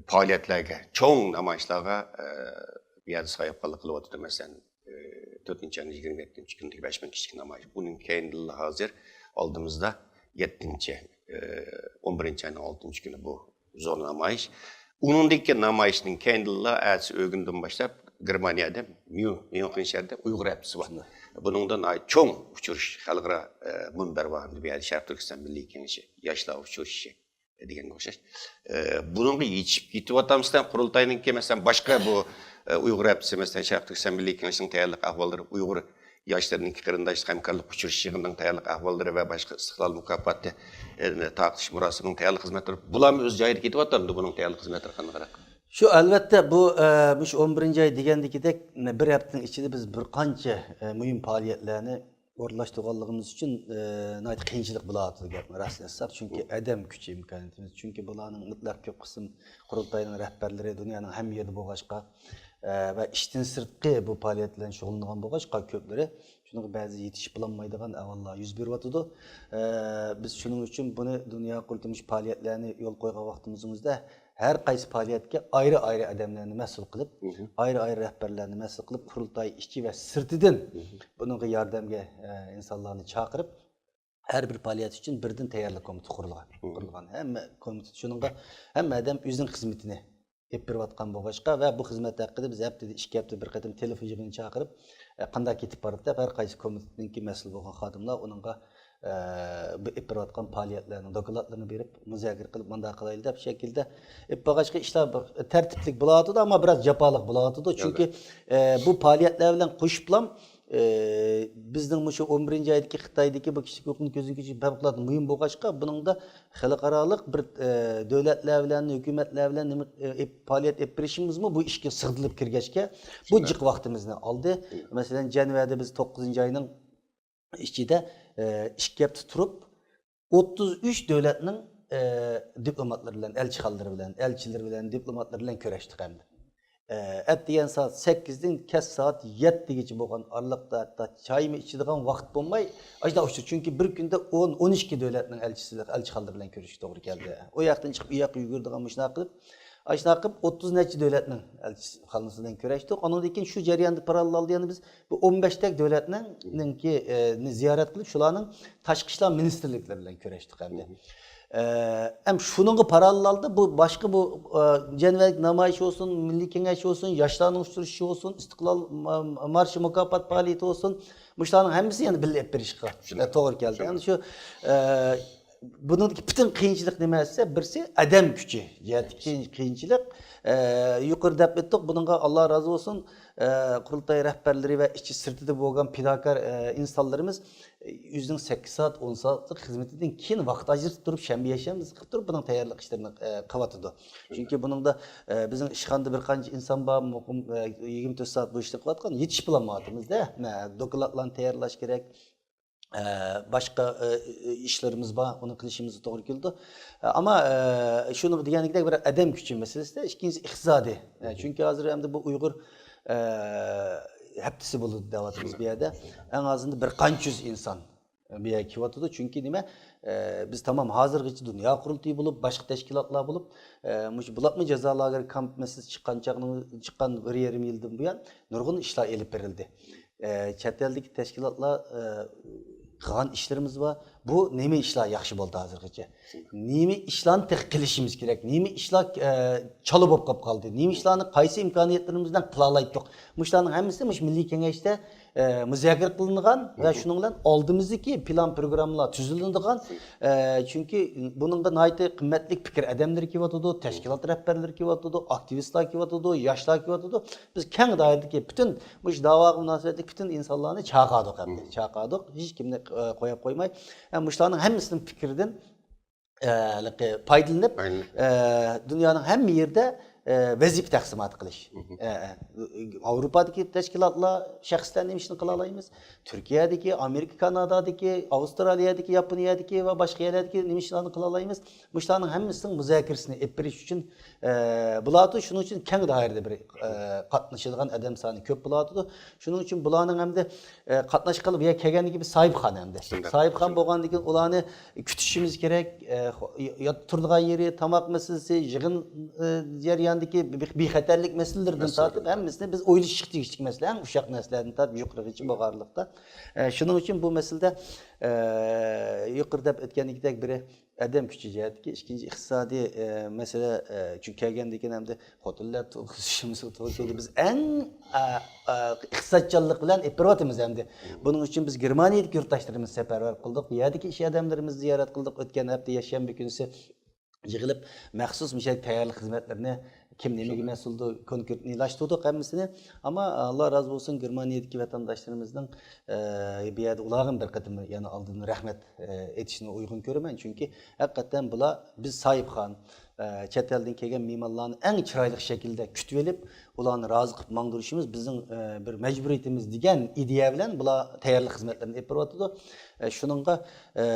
پائالىيەتلەرگە، چوڭ نامايىشلارغا، ئە، بۇ يەردە ساياپقانلىق قىلىۋاتىدۇ. مەسىلەن، ئى، تۆتىنچى ئاينىڭ يىگىرمە يەتتىنچى كۈنىدىكى بەش مىڭ كىشىلىك نامايىش. بۇنىڭ كەينىدىنلا ھازىر ئالدىمىزدا يەتتىنچى، ئى، ئون بىرىنچى ئاينىڭ ئالتىنچى كۈنى بۇ زور نامايىش. ئۇنىڭدىن كېيىن نامايىشنىڭ كەينىدىنلا ئەتىسى ئۆگۈندىن باشلاپ گېرمانىيەدە ميۇ-، ميۇنخېن شەھىرىدە ئۇيغۇر ھەپتىسى بار. بۇنىڭدا ناھايىتى چوڭ ئۇچرىشىش، خەلقئارا، ئى، مۇنبەر بار. بۇ يەردە شەرقىي تۈركىستان مىللىي كېڭىشى ياشلار ئۇچرىشىشى دېگەنگە ئوخشاش. ئە، بۇنىڭغا يېتىشىپ كېتىۋاتامسىلەر؟ قۇرۇلتاينىڭكى، مەسىلەن، باشقا بۇ، ئە، ئۇيغۇر ھەپتىسى، مەسىلەن، شەرقىي تۈركىستان مىللىي كېڭىشىنىڭ تەييارلىق ئەھۋاللىرى، ئۇيغۇر ياشلىرىنىڭكى قېرىنداشلىق ھەمكارلىق ئۇچرىشىش يىغىنىنىڭ تەييارلىق ئەھۋاللىرى ۋە باشقا ئىستىقلال مۇكاپاتى، ئە، تارقىتىش مۇراسىمىنىڭ تەييارلىق خىزمەتلىرى، بۇلارمۇ ئۆز جايىدا كېتىۋاتامدۇ بۇنىڭ تەييارلىق خىزمەتلىرى قانداقراق؟ شۇ، ئەلۋەتتە، بۇ، ئە، مۇشۇ ئون بىرىنچى ئاي دېگەندىكىدەك، بىر ھەپتىنىڭ ئىچىدە بىز بىر قانچە، ئە، مۇھىم پائالىيەتلەرنى ئورۇنلاشتۇرغانلىقىمىز ئۈچۈن، ئى، ناھايىتى قىيىنچىلىق بولۇۋاتىدۇ گەپنى راستىنى ئېيتساق. چۈنكى ئادەم كۈچى ئىمكانىيىتىمىز، چۈنكى بۇلارنىڭ مۇتلەق كۆپ قىسىم قۇرۇلتاينىڭ رەھبەرلىرى دۇنيانىڭ ھەممە يېرىدە بولغاچقا، ئە، ۋە ئىشتىن سىرتقى بۇ پائالىيەت بىلەن شۇغۇللىنىدىغان بولغاچقا كۆپلىرى، شۇنىڭغا بەزى يېتىشىپ بولالمايدىغان ئەھۋاللار يۈز بېرىۋاتىدۇ. ئە، بىز شۇنىڭ ئۈچۈن بۇنى دۇنيا قۇرۇلتىيى مۇشۇ پائالىيەتلەرنى يولغا قويغان ۋاقتىمىزدا ھەر قايسى پائالىيەتكە ئايرى-ئايرى ئادەملەرنى مەسئۇل قىلىپ، ئايرى-ئايرى رەھبەرلەرنى مەسئۇل قىلىپ، قۇرۇلتاي ئىچى ۋە سىرتىدىن بۇنىڭغا ياردەمگە، ئە، ئىنسانلارنى چاقىرىپ، ھەر بىر پائالىيەت ئۈچۈن بىردىن تەييارلىق كومىتېتى قۇرۇلغان. قۇرۇلغان. ھەممە كومىتېت شۇنىڭغا، ھەممە ئادەم ئۆزىنىڭ خىزمىتىنى ئېلىپ بېرىۋاتقان بولغاچقا ۋە بۇ خىزمەت ھەققىدە بىز ھەپتىدە ئىككى ھەپتە بىر قېتىم تېلېفون يىغىنى چاقىرىپ، ئە، قانداق كېتىپ بارىدۇ دەپ، ھەر قايسى كومىتېتنىڭكى مەسئۇل بولغان خادىملار ئۇنىڭغا، ئە، بۇ ئېلىپ بېرىۋاتقان پائالىيەتلەرنىڭ دوكلاتلىرىنى بېرىپ مۇزاكىرە قىلىپ، مۇنداق قىلايلى دەپ شەكىلدە ئېلىپ بارغاچقا، ئىشلار بىر تەرتىپلىك بولۇۋاتىدۇ، ئەمما بىراز جاپالىق بولۇۋاتىدۇ. چۈنكى، ئە، بۇ پائالىيەتلەر بىلەن قوشۇپلام، ئە، بىزنىڭ مۇشۇ ئون بىرىنچى ئايدىكى خىتايدىكى بۇ كىشىلىك ھوقۇقنى كۆزدىن كەچۈرۈش پەۋقۇلئاددە مۇھىم بولغاچقا، بۇنىڭدا خەلقئارالىق بىر، ئە، دۆلەتلەر بىلەن، ھۆكۈمەتلەر بىلەن نېمە، ئە، ئېپ-، پائالىيەت ئېلىپ بېرىشىمىزمۇ بۇ ئىشكە سىغدۇرۇلۇپ كىرگەچكە، بۇ جىق ۋاقتىمىزنى ئالدى. مەسىلەن، جەنۋەدە بىز توققۇزىنچى ئاينىڭ ئىچىدە، ئە، ئىككى ھەپتە تۇرۇپ، ئوتتۇز ئۈچ دۆلەتنىڭ، ئە، دىپلوماتلىرى بىلەن، ئەلچىخانىلىرى بىلەن، ئەلچىلىرى بىلەن، دىپلوماتلىرى بىلەن كۆرۈشتۇق ئەمدى. ئە، ئەتىگەن سائەت سەككىزدىن كەچ سائەت يەتتىگىچە بولغان ئارىلىقتا ھەتتا چايمۇ ئىچىدىغان ۋاقىت بولماي، ئاشۇنداق ئۇچۇر. چۈنكى بىر كۈندە ئون، ئون ئىككى دۆلەتنىڭ ئەلچىسى، ئەلچىخانىلىرى بىلەن كۆرۈشۈشكە توغرا كەلدى. ئۇ ياقتىن چىقىپ ئۇ ياققا يۈگۈرىدىغان مۇشۇنداق قىلىپ، ئاشۇنداق قىلىپ ئوتتۇز نەچچە دۆلەتنىڭ ئەلچىخانىسى بىلەن كۆرۈشتۇق. ئۇنىڭدىن كېيىن شۇ جەرياندا پاراللېلدا يەنە بىز بۇ ئون بەشتەك دۆلەتنىڭ، نىڭكى، ئە، نى زىيارەت قىلىپ، شۇلارنىڭ تاشقى ئىشلار مىنىستىرلىكلىرى بىلەن كۆرۈشتۇق ئەمدى. ئە، ھەم شۇنىڭغا پاراللېلدا بۇ باشقا بۇ، ئە، جەنۋەلىك نامايىش بولسۇن، مىللىي كېڭەش بولسۇن، ياشلارنىڭ ئۇچرىشىشى بولسۇن، ئىستىقلال ما-، مارشى مۇكاپات پائالىيىتى بولسۇن، مۇشۇلارنىڭ ھەممىسىنى يەنە بىللە ئېلىپ بېرىشقا، ئە، توغرا كەلدى. يەنى شۇ، ئە، بۇنىڭدىكى پۈتۈن قىيىنچىلىق نېمە دېسە، بىرسى ئادەم كۈچى جەھەتتىكى قىيىنچىلىق. ئە، يۇقىرىدا دەپ ئۆتتۇق، بۇنىڭغا ئاللا رازى بولسۇن، ئە، قۇرۇلتاي رەھبەرلىرى ۋە ئىچى سىرتىدا بولغان پىداكار، ئە، ئىنسانلىرىمىز ئۆزىنىڭ سەككىز سائەت، ئون سائەتلىق خىزمىتىدىن كېيىن ۋاقىت ئاجرىتىپ تۇرۇپ، شەنبە، يەكشەنبە قىلىپ تۇرۇپ، بۇنىڭ تەييارلىق ئىشلىرىنى، ئە، قىلىۋاتىدۇ. چۈنكى بۇنىڭدا، ئە، بىزنىڭ ئىشخانىدا بىر قانچە ئىنسان بار، مۇقىم، ئە، يىگىرمە تۆت سائەت بۇ ئىشنى قىلىۋاتقان، يېتىشىپ بولالمايۋاتىمىز-دە. مە-، دوكلاتلارنى تەييارلاش كېرەك. ئە، باشقا، ئە، ئىشلىرىمىز بار، ئۇنى قىلىشىمىزغا توغرا كېلىدۇ. ئە، ئەمما، ئە، شۇنى دېگەندەك بىر ئادەم كۈچى مەسىلىسىدە، ئىككىنچىسى ئىقتىسادىي. ئە، چۈنكى ھازىر ئەمدى بۇ ئۇيغۇر، ئە، ھەپتىسى بولىدۇ دەۋاتىمىز بۇ يەردە. ئەڭ ئازىندا بىر قانچە يۈز ئىنسان بۇ يەرگە كېلىۋاتىدۇ. چۈنكى نېمە؟ ئە، بىز تامام ھازىرغىچە دۇنيا قۇرۇلتىيى بولۇپ، باشقا تەشكىلاتلار بولۇپ، ئە، مۇشۇ بولۇپمۇ جازا لاگېرى كامپ مەسىلىسى چىققان چاغنىڭ، چىققان بىر يېرىم يىلدىن بۇيان نۇرغۇن ئىشلار ئېلىپ بېرىلدى. ئە، چەت ئەلدىكى تەشكىلاتلار، ئە، قىلغان ئىشلىرىمىز بار. بۇ نېمە ئىشلار ياخشى بولدى ھازىرغىچە؟ نېمە ئىشلارنى تېخى قىلىشىمىز كېرەك؟ نېمە ئىشلار، ئە، چالا بولۇپ قالىپ قالدى؟ نېمە ئىشلارنى قايسى ئىمكانىيەتلىرىمىز بىلەن قىلالايتتۇق؟ مۇشۇلارنىڭ ھەممىسى مۇشۇ مىللىي كېڭەشتە، ئە، مۇزاكىرە قىلىنغان ۋە شۇنىڭ بىلەن ئالدىمىزدىكى پىلان پروگراممىلار تۈزۈلىدىغان. ئە، چۈنكى بۇنىڭغا ناھايىتى قىممەتلىك پىكىر ئادەملىرى كېلىۋاتىدۇ، تەشكىلات رەھبەرلىرى كېلىۋاتىدۇ، ئاكتىۋىستلار كېلىۋاتىدۇ، ياشلار كېلىۋاتىدۇ. بىز كەڭ دائىرىدىكى پۈتۈن مۇشۇ داۋاغا مۇناسىۋەتلىك پۈتۈن ئىنسانلارنى چاقىردۇق ئەمدى. چاقىردۇق. ھېچ كىمنى، ئە، قويۇپ قويماي. ھەم مۇشۇلارنىڭ ھەممىسىنىڭ پىكرىدىن، ئە، ھېلىقى پايدىلىنىپ، ئە، دۇنيانىڭ ھەممە يېرىدە، ئە، ۋەزىپە تەقسىماتى قىلىش. ئە، ئە، ئاۋروپادىكى تەشكىلاتلار شەخسلەر نېمە ئىشنى قىلالايمىز؟ تۈركىيەدىكى، ئامېرىكا، كانادادىكى، ئاۋسترالىيەدىكى، ياپونىيەدىكى ۋە باشقا يەرلەردىكى نېمە ئىشلارنى قىلالايمىز؟ مۇشۇلارنىڭ ھەممىسىنىڭ مۇزاكىرىسىنى ئېلىپ بېرىش ئۈچۈن، ئە، بولاتتى. شۇنىڭ ئۈچۈن كەڭ دائىرىدە بىر، ئە، قاتنىشىدىغان ئادەم سانى كۆپ بولاتىدۇ. شۇنىڭ ئۈچۈن بۇلارنىڭ ئەمدى، ئە، قاتناشقىلى بۇ يەرگە كەلگەندىن كېيىن بىر ساھىبخانا ئەمدى. ساھىبخانا بولغاندىن كېيىن ئۇلارنى كۈتۈشىمىز كېرەك. ئە، خو-، ي-، ياتىپ تۇرىدىغان يېرى، تاماق مەسىلىسى، يىغىن، ئە، جەريانىدىكى بىخ-، بىخەتەرلىك مەسىلىلىرىدىن تارتىپ ھەممىسىنى بىز ئويلىشىشقا تېگىشلىك مەسىلە، ئەڭ ئۇششاق نەرسىلەردىن تارتىپ يۇقىرىغىچە بولغانلىقتا. ئە، شۇنىڭ ئۈچۈن بۇ مەسىلىدە، ئە، يۇقىرىدا دەپ ئۆتكەندىكىدەك بىرى ئادەم كۈچى جەھەتتىكى، ئىككىنچى ئىقتىسادىي، ئە، مەسىلە، ئە، چۈنكى كەلگەندىن كېيىن ئەمدى خوتۇنلار توغرىسىدىمۇ توغرا كەلدى. بىز ئەڭ، ئە، ئە، ئىقتىسادچانلىق بىلەن ئېلىپ بېرىۋاتىمىز ئەمدى. بۇنىڭ ئۈچۈن بىز گېرمانىيەدىكى يۇرتداشلىرىمىزنى سەپەرۋەر قىلدۇق. بۇ يەردىكى ئىش ئادەملىرىمىزنى زىيارەت قىلدۇق. ئۆتكەن ھەپتە يەكشەنبە كۈنىسى يىغىلىپ، مەخسۇس مۇشۇ تەييارلىق خىزمەتلىرىنى كىم نېمىگە مەسئۇلدۇر، كونكرېتنىيلاشتۇردۇق ھەممىسىنى. ئەمما، ئاللا رازى بولسۇن، گېرمانىيەدىكى ۋەتەنداشلىرىمىزنىڭ، ئە، بۇ يەردە ئۇلارغا بىر قېتىم يەنە ئالدىن رەھمەت، ئە، ئېيتىشنى ئۇيغۇن كۆرىمەن. چۈنكى ھەقىقەتەن بۇلار بىز ساھىبخان، ئە، چەت ئەلدىن كەلگەن مېھمانلارنى ئەڭ چىرايلىق شەكىلدە كۈتۈۋېلىپ، ئۇلارنى رازى قىلىپ ماڭدۇرۇشىمىز بىزنىڭ، ئە، بىر مەجبۇرىيىتىمىز دېگەن ئىدىيە بىلەن بۇلار تەييارلىق خىزمەتلىرىنى ئېلىپ بېرىۋاتىدۇ. ئە، شۇنىڭغا، ئە،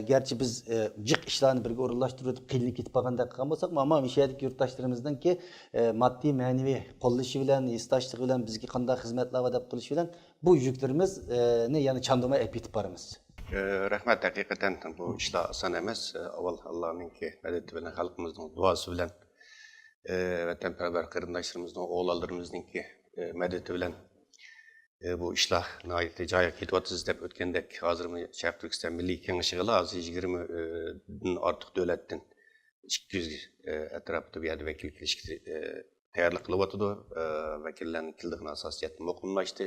گەرچە بىز، ئە، جىق ئىشلارنى بىرگە ئورۇنلاشتۇرۇۋېتىپ قىينىلىپ كېتىپ قالغاندەك قىلغان بولساقمۇ، ئەمما مۇشۇ يەردىكى يۇرتداشلىرىمىزنىڭكى، ئە، ماددىي، مەنىۋى قوللىشى بىلەن، ھېسداشلىقى بلەن، بىزگە قانداق خىزمەتلەر بار دەپ قىلىشى بىلەن بۇ يۈكلىرىمىز، ئە، نى يەنە چاندۇرماي ئېلىپ كېتىپ بارىمىز. ئە، رەھمەت، ھەقىقەتەن بۇ ئىشلار ئاسان ئەمەس. ئە، ئاۋۋال ئاللانىڭكى مەدىتى بىلەن، خەلقىمىزنىڭ دۇئاسى بىلەن، ئە، ۋەتەنپەرۋەر قېرىنداشلىرىمىزنىڭ، ئوغۇل-ئانىلىرىمىزنىڭكى، ئە، مەدىتى بىلەن، ئە، بۇ ئىشلار ناھايىتى جايىغا كېتىۋاتىدۇ دەپ ئۆتكەندەك، ھازىرمۇ شەرقىي تۈركىستان مىللىي كېڭىشىغىلا ھازىر يىگىرمە، ئە، دىن ئارتۇق دۆلەتتىن ئىككى يۈز، ئە، ئەتراپىدا بۇ يەردە ۋەكىل كېلىشكە، ئە، تەييارلىق قىلىۋاتىدۇ. ئە، ۋەكىللەرنىڭ كېلىدىغىنى ئاساسىي جەھەتتىن مۇقىملاشتى.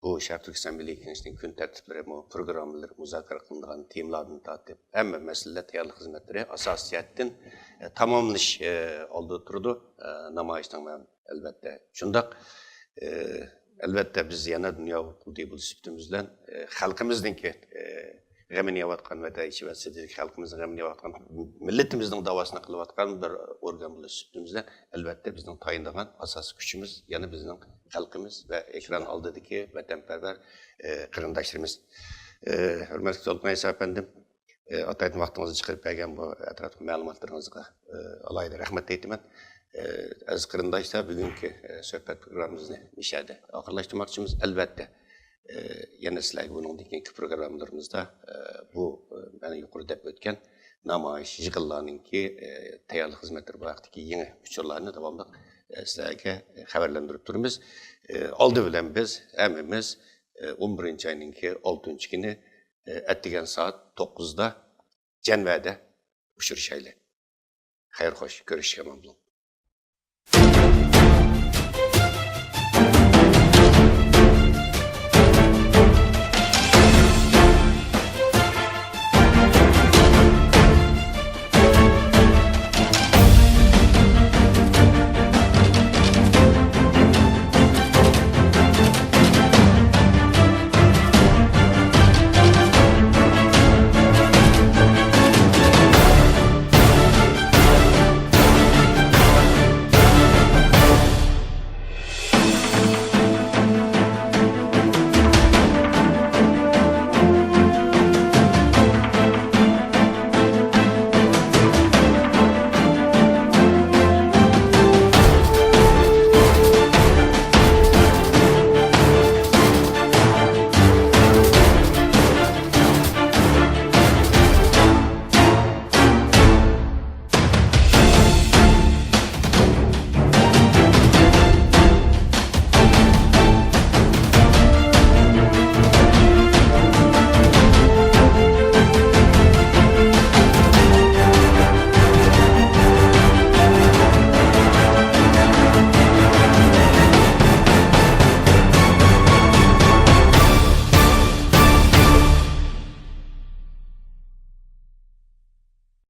بۇ شەرقىي تۈركىستان مىللىي كېڭىشىنىڭ كۈن تەرتىپلىرى، مۇ-، پروگراممىلىرى، مۇزاكىرە قىلىنىدىغان تېمىلاردىن تارتىپ، ھەممە مەسىلىلەر، تەييارلىق خىزمەتلىرى ئاساسىي جەھەتتىن، ئە، تاماملىنىش، ئە، ئالدىدا تۇرىدۇ. ئە، نامايىشنىڭ مەن، ئەلۋەتتە، شۇنداق. ئە، ئەلۋەتتە، بىز يەنە دۇنيا ھوقۇقى دېبۇلى سۈپىتىمىز بىلەن، ئە، خەلقىمىزنىڭكى، ئە، غېمىنى يەۋاتقان، ۋەتەن ئىچى ۋە سىرتىدىكى خەلقىمىزنىڭ غېمىنى يەۋاتقان، مىللىتىمىزنىڭ داۋاسىنى قىلىۋاتقان بىر ئورگان بولۇش سۈپىتىمىز بىلەن، ئەلۋەتتە، بىزنىڭ تايىنىدىغان ئاساسىي كۈچىمىز يەنە بىزنىڭ خەلقىمىز ۋە ئېكران ئالدىدىكى ۋەتەنپەرۋەر، ئە، قېرىنداشلىرىمىز. ئە، ھۆرمەتلىك دولقۇن ئەيسا ئەپەندىم، ئە، ئاتايتىن ۋاقتىڭىزنى چىقىرىپ بەرگەن بۇ ئەتراپلىق مەلۇماتلىرىڭىزغا، ئە، ئالاھىدە رەھمەت ئېيتىمەن. ئە، ئەزىز قېرىنداشلار، بۈگۈنكى، ئە، سۆھبەت پروگراممىمىزنى مۇشۇ يەردە ئاخىرلاشتۇرماقچىمىز. ئەلۋەتتە، ئە، يەنە سىلەرگە بۇنىڭدىن كېيىنكى پروگراممىلىرىمىزدا، ئە، بۇ، ئە، مەن يۇقىرىدا دەپ ئۆتكەن نامايىش، يىغىنلارنىڭكى، ئە، تەييارلىق خىزمەتلىرى، بۇ ھەقتىكى يېڭى ئۇچۇرلارنى داۋاملىق، ئە، سىلەرگە خەۋەرلەندۈرۈپ تۇرىمىز. ئە، ئالدى بىلەن بىز ھەممىمىز، ئە، ئون بىرىنچى ئاينىڭكى ئالتىنچى كۈنى، ئە، ئەتىگەن سائەت توققۇزدا جەنۋەدە ئۇچرىشايلى. خەير خوش، كۆرۈشكە ئامان بولۇڭ.